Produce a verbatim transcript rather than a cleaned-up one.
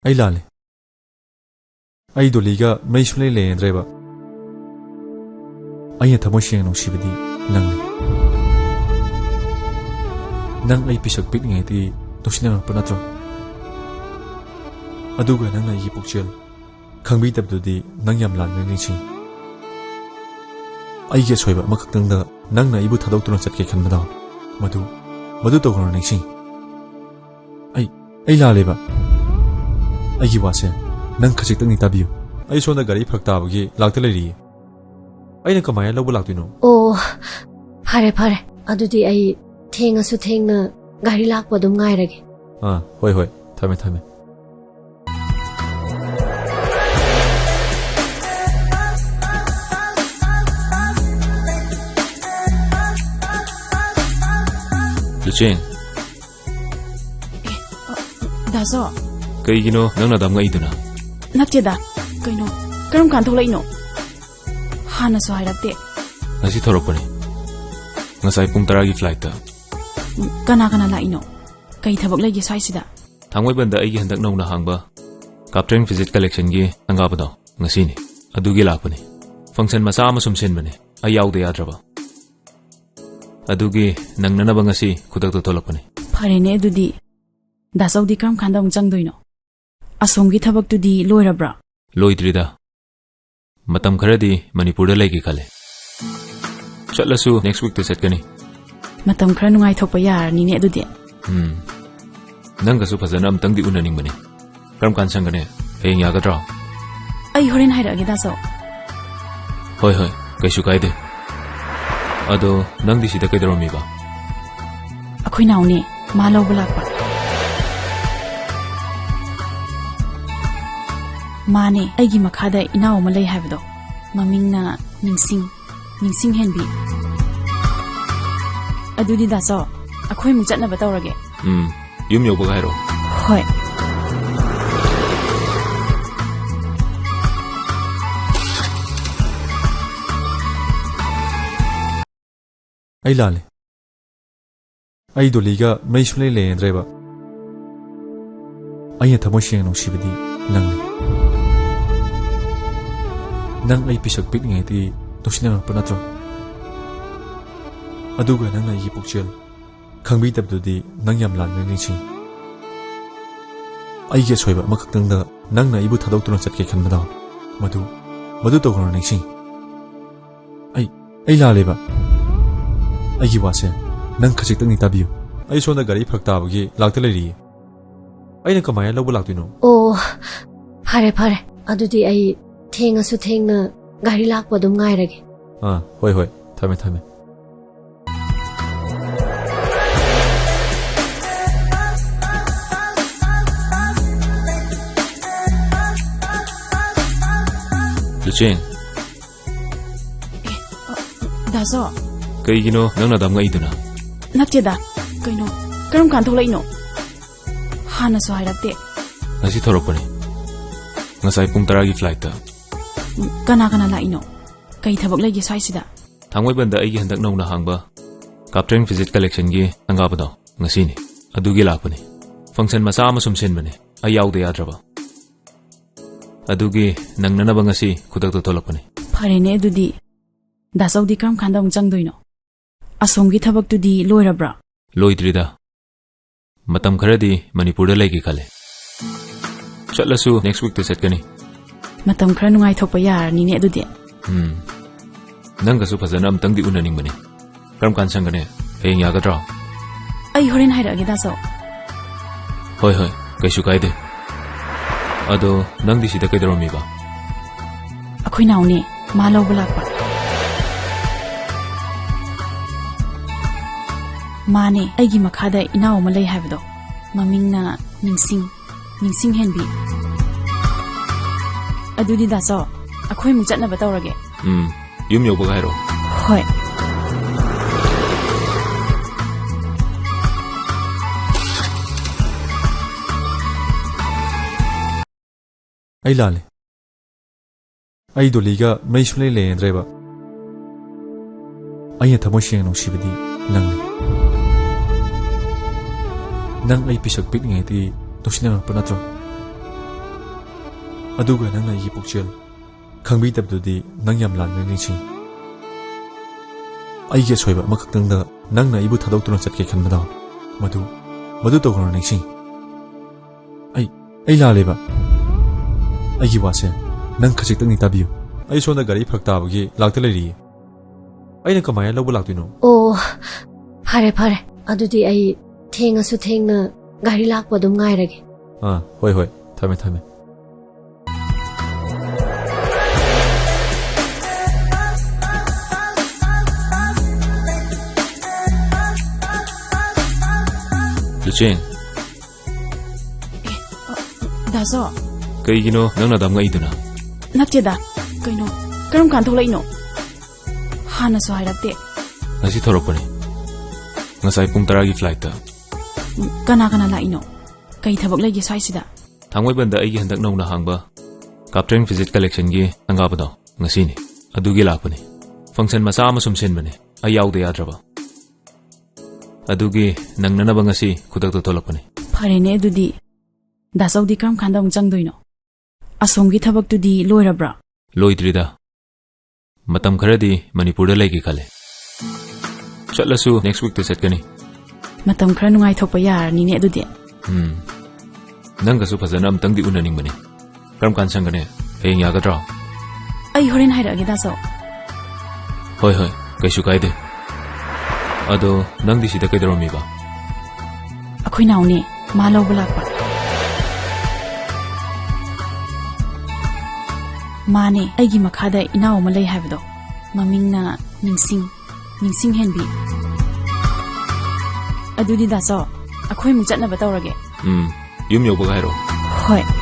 ꯑꯩ ꯂꯥꯜꯂꯦ꯫ ꯑꯩ ꯗꯣꯂꯤꯒ ꯃꯔꯤ ꯁꯨꯡꯂꯩ ꯂꯩꯅꯗ꯭ꯔꯦꯕ꯫ ꯑꯩꯅ ꯊꯃꯣꯏ ꯁꯦꯡꯅ ꯅꯨꯡꯁꯤꯕꯗꯤ ꯅꯪꯅꯤ꯫ ꯅꯪ ꯑꯩ ꯄꯤꯁꯛ ꯄꯤꯛꯂꯤꯉꯩꯗꯒꯤ ꯅꯨꯡꯁꯤꯅꯔꯛꯄ ꯅꯠꯇ꯭ꯔꯣ? ꯑꯗꯨꯒ ꯅꯪꯅ ꯑꯩꯒꯤ ꯄꯨꯛꯆꯦꯜ ꯈꯪꯕꯤꯗꯕꯗꯨꯗꯤ ꯅꯪ ꯌꯥꯝ ꯂꯥꯟꯅ ꯅꯤꯡꯁꯤꯡꯉꯤ꯫ ꯑꯩꯒꯤ ꯑꯁꯣꯏꯕ ꯑꯃꯈꯛꯇꯪꯗ ꯅꯪꯅ ꯑꯩꯕꯨ ꯊꯥꯗꯣꯛꯇꯨꯅ ꯆꯠꯀꯦ ꯈꯟꯕꯗꯣ, ꯃꯗꯨ, ꯃꯗꯨ ꯇꯧꯒꯅꯨ ꯅꯤꯡꯁꯤꯡꯉꯤ꯫ ꯑꯩ, ꯑꯩ ꯂꯥꯜꯂꯦꯕ꯫ ꯑꯩꯒꯤ ꯋꯥꯁꯦ ꯅꯪ ꯈꯖꯤꯛꯇꯪꯗꯤ ꯇꯥꯕꯤꯌꯨ꯫ ꯑꯩ ꯁꯣꯝꯗ ꯒꯥꯔꯤ ꯐꯔꯛ ꯇꯥꯕꯒꯤ ꯂꯥꯛꯇ ꯂꯩꯔꯤꯌꯦ꯫ ꯑꯩꯅ ꯀꯃꯥꯏꯅ ꯂꯧꯕ ꯂꯥꯛꯇꯣꯏꯅꯣ? ꯑꯣ, ꯐꯔꯦ, ꯐꯔꯦ꯫ ꯑꯗꯨꯗꯤ ꯑꯩ ꯊꯦꯡꯉꯁꯨ ꯊꯦꯡꯅ ꯒꯥꯔꯤ ꯂꯥꯛꯄ ꯑꯗꯨꯝ ꯉꯥꯏꯔꯒꯦ꯫ ꯑꯥ, ꯍꯣꯏ, ꯍꯣꯏ꯫ ꯊꯝꯃꯦ, ꯊꯝꯃꯦ꯫ ꯂꯨꯆꯦꯟ꯫ ꯑꯦ, ꯑ, ꯗꯥꯖꯣ꯫ ꯀꯩꯒꯤꯅꯣ ꯅꯪꯅ ꯑꯗꯥꯝ ꯉꯛꯏꯗꯨꯅ? ꯅꯠꯇꯦꯗ꯫ ꯀꯩꯅꯣ? ꯀꯔꯝ ꯀꯥꯟ ꯊꯣꯛꯂꯛꯏꯅꯣ? ꯍꯥꯟꯅꯁꯨ ꯍꯥꯏꯔꯛꯇꯦ꯫ ꯉꯁꯤ ꯊꯣꯔꯛꯄꯅꯤ꯫ ꯉꯁꯥꯏ ꯄꯨꯡ ꯇꯔꯥꯒꯤ flightꯇ꯫ ꯎꯝ, ꯀꯅꯥ ꯀꯅꯥ ꯂꯥꯛꯏꯅꯣ? ꯀꯩ ꯊꯕꯛ ꯂꯩꯒꯦ ꯁ꯭ꯋꯥꯏꯁꯤꯗ? ꯊꯥꯡꯃꯩꯕꯟꯗ ꯑꯩꯒꯤ ꯍꯟꯗꯛ ꯅꯧꯅ ꯍꯥꯡꯕ Kaptren Visit Collectionꯒꯤ ꯁꯪꯒꯥꯕꯗꯣ ꯉꯁꯤꯅꯤ꯫ ꯑꯗꯨꯒꯤ ꯂꯥꯛꯄꯅꯤ꯫ Function ꯃꯆꯥ ꯑꯃ ꯁꯨꯝ ꯁꯤꯟꯕꯅꯤ꯫ ꯑꯩ ꯌꯥꯎꯗ ꯌꯥꯗ꯭ꯔꯕ꯫ ꯑꯗꯨꯒꯤ ꯅꯪꯅꯅꯕ ꯉꯁꯤ ꯈꯨꯗꯛꯇ ꯊꯣꯛꯂꯛꯄꯅꯤ꯫ ꯐꯔꯦꯅꯦ ꯑꯗꯨꯗꯤ꯫ ꯗꯥꯆꯧꯗꯤ ꯀꯔꯝ ꯀꯥꯟꯗ ꯑꯃꯨꯛ ꯆꯪꯗꯣꯏꯅꯣ? ꯑꯁꯣꯝꯒꯤ ꯊꯕꯛꯇꯨꯗꯤ ꯂꯣꯏꯔꯕ꯭ꯔꯥ? ꯂꯣꯏꯗ꯭ꯔꯤꯗ꯫ ꯃꯇꯝ ꯈꯔꯗꯤ ꯃꯅꯤꯄꯨꯔꯗ ꯂꯩꯒꯦ ꯈꯜꯂꯦ꯫ ꯆꯠꯂꯁꯨ next weekꯇ ꯆꯠꯀꯅꯤ꯫ ꯃꯇꯝ ꯈꯔ ꯅꯨꯡꯉꯥꯏꯊꯣꯛꯄ ꯌꯥꯔꯅꯤꯅꯦ ꯑꯗꯨꯗꯤ꯫ ꯎꯝ꯫ ꯅꯪꯒꯁꯨ ꯐꯖꯅ ꯑꯝꯇꯪꯗꯤ ꯎꯅꯅꯤꯡꯕꯅꯤ꯫ ꯀꯔꯝ ꯀꯥꯟ ꯁꯪꯒꯅꯤ? ꯍꯌꯦꯡ ꯌꯥꯒꯗ꯭ꯔꯣ? ꯑꯩ ꯍꯣꯔꯦꯟ ꯍꯥꯏꯔꯛꯑꯒꯦ, ꯗꯥꯆꯧ꯫ ꯍꯣꯏ, ꯍꯣꯏ, ꯀꯩꯁꯨ ꯀꯥꯏꯗꯦ꯫ ꯑꯗꯣ ꯅꯪꯗꯤ ꯁꯤꯗ ꯀꯩꯗꯧꯔꯝꯃꯤꯕ? ꯑꯩꯈꯣꯏ ꯅꯥꯎꯅꯦ, ꯃꯥ ꯂꯧꯕ ꯂꯥꯛꯄ꯫ ꯃꯥꯅꯦ, ꯑꯩꯒꯤ ꯃꯈꯥꯗ ꯏꯅꯥꯎ ꯑꯃ ꯂꯩ ꯍꯥꯏꯕꯗꯣ, ꯃꯃꯤꯡꯅ ꯅꯤꯡꯁꯤꯡ, ꯅꯤꯡꯁꯤꯡ ꯍꯦꯟꯕꯤ꯫ ꯑꯗꯨꯗꯤ ꯗꯥꯆꯧ, ꯑꯩꯈꯣꯏ ꯑꯃꯨꯛ ꯆꯠꯅꯕ ꯇꯧꯔꯒꯦ꯫ ꯎꯝ, ꯌꯨꯝ ꯌꯧꯕꯒ ꯍꯥꯏꯔꯛꯑꯣ꯫ ꯍꯣꯏ꯫ ꯑꯩ ꯂꯥꯜꯂꯦ꯫ ꯑꯩ ꯗꯣꯂꯤꯒ ꯃꯔꯤ ꯁꯨꯡꯂꯩ ꯂꯩꯅꯗ꯭ꯔꯦꯕ꯫ ꯑꯩꯅ ꯊꯃꯣꯏ ꯁꯦꯡꯅ ꯅꯨꯡꯁꯤꯕꯗꯤ ꯅꯪꯅꯤ꯫ ꯅꯪ ꯑꯩ ꯄꯤꯁꯛ ꯄꯤꯛꯂꯤꯉꯩꯗꯒꯤ ꯅꯨꯡꯁꯤꯅꯔꯛꯄ ꯅꯠꯇ꯭ꯔꯣ? ꯑꯗꯨꯒ ꯅꯪꯅ ꯑꯩꯒꯤ ꯄꯨꯛꯆꯦꯜ ꯈꯪꯕꯤꯗꯕꯗꯨꯗꯤ ꯅꯪ ꯌꯥꯝ ꯂꯥꯟꯅ ꯅꯤꯡꯁꯤꯡꯉꯤ꯫ ꯑꯩꯒꯤ ꯑꯁꯣꯏꯕ ꯑꯃꯈꯛꯇꯪꯗ ꯅꯪꯅ ꯑꯩꯕꯨ ꯊꯥꯗꯣꯛꯇꯨꯅ ꯆꯠꯀꯦ ꯈꯟꯕꯗꯣ, ꯃꯗꯨ, ꯃꯗꯨ ꯇꯧꯒꯅꯨ ꯅꯤꯡꯁꯤꯡꯉꯤ꯫ ꯑꯩ, ꯑꯩ ꯂꯥꯜꯂꯦꯕ꯫ ꯑꯩꯒꯤ ꯋꯥꯁꯦ ꯅꯪ ꯈꯖꯤꯛꯇꯪꯗꯤ ꯇꯥꯕꯤꯌꯨ꯫ ꯑꯩ ꯁꯣꯝꯗ ꯒꯥꯔꯤ ꯐꯔꯛ ꯇꯥꯕꯒꯤ ꯂꯥꯛꯇ ꯂꯩꯔꯤꯌꯦ꯫ ꯑꯩꯅ ꯀꯃꯥꯏꯅ ꯂꯧꯕ ꯂꯥꯛꯇꯣꯏꯅꯣ? ꯑꯣ, ꯐꯔꯦ, ꯐꯔꯦ꯫ ꯑꯗꯨꯗꯤ ꯑꯩ ꯊꯦꯡꯉꯁꯨ ꯊꯦꯡꯅ ꯒꯥꯔꯤ ꯂꯥꯛꯄ ꯑꯗꯨꯝ ꯉꯥꯏꯔꯒꯦ꯫ ꯑꯥ, ꯍꯣꯏ, ꯍꯣꯏ꯫ ꯊꯝꯃꯦ, ꯊꯝꯃꯦ꯫ ꯂꯨꯆꯦꯡ꯫ ꯑꯦ, ꯑ, ꯗꯥꯖꯣ꯫ ꯀꯩꯒꯤꯅꯣ ꯅꯪꯅ ꯑꯗꯥꯝ ꯉꯛꯏꯗꯨꯅ? ꯅꯠꯇꯦꯗ꯫ ꯀꯩꯅꯣ, ꯀꯔꯝ ꯀꯥꯟ ꯊꯣꯛꯂꯛꯏꯅꯣ? ꯍꯥꯟꯅꯁꯨ ꯍꯥꯏꯔꯛꯇꯦ꯫ ꯉꯁꯤ ꯊꯣꯔꯛꯄꯅꯤ꯫ ꯉꯁꯥꯏ ꯄꯨꯡ ꯇꯔꯥꯒꯤ flightꯇ꯫ ꯎꯝ, ꯀꯅꯥ ꯀꯅꯥ ꯂꯥꯛꯏꯅꯣ? ꯀꯩ ꯊꯕꯛ ꯂꯩꯒꯦ ꯁ꯭ꯋꯥꯏꯁꯤꯗ? ꯊꯥꯡꯃꯩꯕꯟꯗ ꯑꯩꯒꯤ ꯍꯟꯗꯛ ꯅꯧꯅ ꯍꯥꯡꯕ Kaptren Visit Collectionꯒꯤ ꯁꯪꯒꯥꯕꯗꯣ ꯉꯁꯤꯅꯤ꯫ ꯑꯗꯨꯒꯤ ꯂꯥꯛꯄꯅꯤ꯫ Function ꯃꯆꯥ ꯑꯃ ꯁꯨꯝ ꯁꯤꯟꯕꯅꯤ꯫ ꯑꯩ ꯌꯥꯎꯗ ꯌꯥꯗ꯭ꯔꯕ꯫ ꯑꯗꯨꯒꯤ ꯅꯪꯅꯅꯕ ꯉꯁꯤ ꯈꯨꯗꯛꯇ ꯊꯣꯛꯂꯛꯄꯅꯤ꯫ ꯐꯔꯦꯅꯦ ꯑꯗꯨꯗꯤ꯫ ꯗꯥꯆꯧꯗꯤ ꯀꯔꯝ ꯀꯥꯟꯗ ꯑꯃꯨꯛ ꯆꯪꯗꯣꯏꯅꯣ? ꯑꯁꯣꯝꯒꯤ ꯊꯕꯛꯇꯨꯗꯤ ꯂꯣꯏꯔꯕ꯭ꯔꯥ? ꯂꯣꯏꯗ꯭ꯔꯤꯗ꯫ ꯃꯇꯝ ꯈꯔꯗꯤ ꯃꯅꯤꯄꯨꯔꯗ ꯂꯩꯒꯦ ꯈꯜꯂꯦ꯫ ꯆꯠꯂꯁꯨ next weekꯇ ꯆꯠꯀꯅꯤ꯫ ꯃꯇꯝ ꯈꯔ ꯅꯨꯡꯉꯥꯏꯊꯣꯛꯄ ꯌꯥꯔꯅꯤꯅꯦ ꯑꯗꯨꯗꯤ꯫ ꯎꯝ꯫ ꯅꯪꯒꯁꯨ ꯐꯖꯅ ꯑꯝꯇꯪꯗꯤ ꯎꯅꯅꯤꯡꯕꯅꯤ꯫ ꯀꯔꯝ ꯀꯥꯟ ꯁꯪꯒꯅꯤ? ꯍꯌꯦꯡ ꯌꯥꯒꯗ꯭ꯔꯣ? ꯑꯩ ꯍꯣꯔꯦꯟ ꯍꯥꯏꯔꯛꯑꯒꯦ, ꯗꯥꯆꯧ꯫ ꯍꯣꯏ, ꯍꯣꯏ, ꯀꯩꯁꯨ ꯀꯥꯏꯗꯦ꯫ ꯑꯗꯣ ꯅꯪꯗꯤ ꯁꯤꯗ ꯀꯩꯗꯧꯔꯝꯃꯤꯕ? ꯑꯩꯈꯣꯏ ꯅꯥꯎꯅꯦ, ꯃꯥ ꯂꯧꯕ ꯂꯥꯛꯄ꯫ ꯃꯥꯅꯦ, ꯑꯩꯒꯤ ꯃꯈꯥꯗ ꯏꯅꯥꯎ ꯑꯃ ꯂꯩ ꯍꯥꯏꯕꯗꯣ, ꯃꯃꯤꯡꯅ ꯅꯤꯡꯁꯤꯡ, ꯅꯤꯡꯁꯤꯡ ꯍꯦꯟꯕꯤ꯫ ꯑꯗꯨꯗꯤ ꯗꯥꯆꯧ, ꯑꯩꯈꯣꯏ ꯑꯃꯨꯛ ꯆꯠꯅꯕ ꯇꯧꯔꯒꯦ꯫ ꯎꯝ, ꯌꯨꯝ ꯌꯧꯕꯒ ꯍꯥꯏꯔꯛꯑꯣ꯫ ꯍꯣꯏ꯫ ꯑꯩ ꯂꯥꯜꯂꯦ꯫ ꯑꯩ ꯗꯣꯂꯤꯒ ꯃꯔꯤ ꯁꯨꯡꯂꯩ ꯂꯩꯅꯗ꯭ꯔꯦꯕ꯫ ꯑꯩꯅ ꯊꯃꯣꯏ ꯁꯦꯡꯅ ꯅꯨꯡꯁꯤꯕꯗꯤ ꯅꯪꯅꯤ꯫ ꯅꯪ ꯑꯩ ꯄꯤꯁꯛ ꯄꯤꯛꯂꯤꯉꯩꯗꯒꯤ ꯅꯨꯡꯁꯤꯅꯔꯛꯄ ꯅꯠꯇ꯭ꯔꯣ? ꯑꯗꯨꯒ ꯅꯪꯅ ꯑꯩꯒꯤ ꯄꯨꯛꯆꯦꯜ ꯈꯪꯕꯤꯗꯕꯗꯨꯗꯤ ꯅꯪ ꯌꯥꯝ ꯂꯥꯟꯅ ꯅꯤꯡꯁꯤꯡꯉꯤ꯫ ꯑꯩꯒꯤ ꯑꯁꯣꯏꯕ ꯑꯃꯈꯛꯇꯪꯗ ꯅꯪꯅ ꯑꯩꯕꯨ ꯊꯥꯗꯣꯛꯇꯨꯅ ꯆꯠꯀꯦ ꯈꯟꯕꯗꯣ, ꯃꯗꯨ, ꯃꯗꯨ ꯇꯧꯒꯅꯨ, ꯅꯤꯡꯁꯤꯡꯉꯤ꯫ ꯑꯩ, ꯑꯩ ꯂꯥꯜꯂꯦꯕ꯫ ꯑꯩꯒꯤ ꯋꯥꯁꯦ ꯅꯪ ꯈꯖꯤꯛꯇꯪꯗꯤ ꯇꯥꯕꯤꯌꯨ꯫ ꯑꯩ ꯁꯣꯝꯗ ꯒꯥꯔꯤ ꯐꯔꯛ ꯇꯥꯕꯒꯤ ꯂꯥꯛꯇ ꯂꯩꯔꯤꯌꯦ꯫ ꯑꯩꯅ ꯀꯃꯥꯏꯅ ꯂꯧꯕ ꯂꯥꯛꯇꯣꯏꯅꯣ? ꯑꯣ, ꯐꯔꯦ, ꯐꯔꯦ꯫ ꯑꯗꯨꯗꯤ ꯑꯩ ꯊꯦꯡꯉꯁꯨ ꯊꯦꯡꯅ ꯒꯥꯔꯤ ꯂꯥꯛꯄ ꯑꯗꯨꯝ ꯉꯥꯏꯔꯒꯦ꯫ ꯑꯥ, ꯍꯣꯏ, ꯍꯣꯏ꯫ ꯊꯝꯃꯦ, ꯊꯝꯃꯦ꯫ ꯂꯨꯆꯦꯟ꯫ ꯑꯦ, ꯑ, ꯗꯥꯖꯣ꯫ ꯀꯩꯒꯤꯅꯣ ꯅꯪꯅ ꯑꯗꯥꯝ ꯉꯛꯏꯗꯨꯅ? ꯅꯠꯇꯦꯗ꯫ ꯀꯩꯅꯣ? ꯀꯔꯝ ꯀꯥꯟ ꯊꯣꯛꯂꯛꯏꯅꯣ? ꯍꯥꯟꯅꯁꯨ ꯍꯥꯏꯔꯛꯇꯦ꯫ ꯉꯁꯤ ꯊꯣꯔꯛꯄꯅꯤ꯫ ꯉꯁꯥꯏ ꯄꯨꯡ ꯇꯔꯥꯒꯤ flightꯇ꯫ ꯎꯝ, ꯀꯅꯥ ꯀꯅꯥ ꯂꯥꯛꯏꯅꯣ? ꯀꯩ ꯊꯕꯛ ꯂꯩꯒꯦ ꯁ꯭ꯋꯥꯏꯁꯤꯗ? ꯊꯥꯡꯃꯩꯕꯟꯗ ꯑꯩꯒꯤ ꯍꯟꯗꯛ ꯅꯧꯅ ꯍꯥꯡꯕ Kaptren Visit Collectionꯒꯤ ꯁꯪꯒꯥꯕꯗꯣ ꯉꯁꯤꯅꯤ꯫ ꯑꯗꯨꯒꯤ ꯂꯥꯛꯄꯅꯤ꯫ Function ꯃꯆꯥ ꯑꯃ ꯁꯨꯝ ꯁꯤꯟꯕꯅꯤ꯫ ꯑꯩ ꯌꯥꯎꯗ ꯌꯥꯗ꯭ꯔꯕ꯫ ꯑꯗꯨꯒꯤ ꯅꯪꯅꯅꯕ ꯉꯁꯤ ꯈꯨꯗꯛꯇ ꯊꯣꯛꯂꯛꯄꯅꯤ꯫ ꯐꯔꯦꯅꯦ ꯑꯗꯨꯗꯤ꯫ ꯗꯥꯆꯧꯗꯤ ꯀꯔꯝ ꯀꯥꯟꯗ ꯑꯃꯨꯛ ꯆꯪꯗꯣꯏꯅꯣ? ꯑꯁꯣꯝꯒꯤ ꯊꯕꯛꯇꯨꯗꯤ ꯂꯣꯏꯔꯕ꯭ꯔꯥ? ꯂꯣꯏꯗ꯭ꯔꯤꯗ꯫ ꯃꯇꯝ ꯈꯔꯗꯤ ꯃꯅꯤꯄꯨꯔꯗ ꯂꯩꯒꯦ ꯈꯜꯂꯦ꯫ ꯆꯠꯂꯁꯨ next weekꯇ ꯆꯠꯀꯅꯤ꯫ ꯃꯇꯝ ꯈꯔ ꯅꯨꯡꯉꯥꯏꯊꯣꯛꯄ ꯌꯥꯔꯅꯤꯅꯦ ꯑꯗꯨꯗꯤ꯫ ꯎꯝ꯫ ꯅꯪꯒꯁꯨ ꯐꯖꯅ ꯑꯝꯇꯪꯗꯤ ꯎꯅꯅꯤꯡꯕꯅꯤ꯫ ꯀꯔꯝ ꯀꯥꯟ ꯁꯪꯒꯅꯤ? ꯍꯌꯦꯡ ꯌꯥꯒꯗ꯭ꯔꯣ? ꯑꯩ ꯍꯣꯔꯦꯟ ꯍꯥꯏꯔꯛꯑꯒꯦ, ꯗꯥꯆꯧ꯫ ꯍꯣꯏ, ꯍꯣꯏ, ꯀꯩꯁꯨ ꯀꯥꯏꯗꯦ꯫ ꯑꯗꯣ ꯅꯪꯗꯤ ꯁꯤꯗ ꯀꯩꯗꯧꯔꯝꯃꯤꯕ? ꯑꯩꯈꯣꯏ ꯅꯥꯎꯅꯦ, ꯃꯥ ꯂꯧꯕ ꯂꯥꯛꯄ꯫ ꯃꯥꯅꯦ, ꯑꯩꯒꯤ ꯃꯈꯥꯗ ꯏꯅꯥꯎ ꯑꯃ ꯂꯩ ꯍꯥꯏꯕꯗꯣ, ꯃꯃꯤꯡꯅ ꯅꯤꯡꯁꯤꯡ, ꯅꯤꯡꯁꯤꯡ ꯍꯦꯟꯕꯤ꯫ ꯑꯗꯨꯗꯤ ꯗꯥꯆꯧ, ꯑꯩꯈꯣꯏ ꯑꯃꯨꯛ ꯆꯠꯅꯕ ꯇꯧꯔꯒꯦ꯫ ꯎꯝ, ꯌꯨꯝ ꯌꯧꯕꯒ ꯍꯥꯏꯔꯛꯑꯣ꯫ ꯍꯣꯏ꯫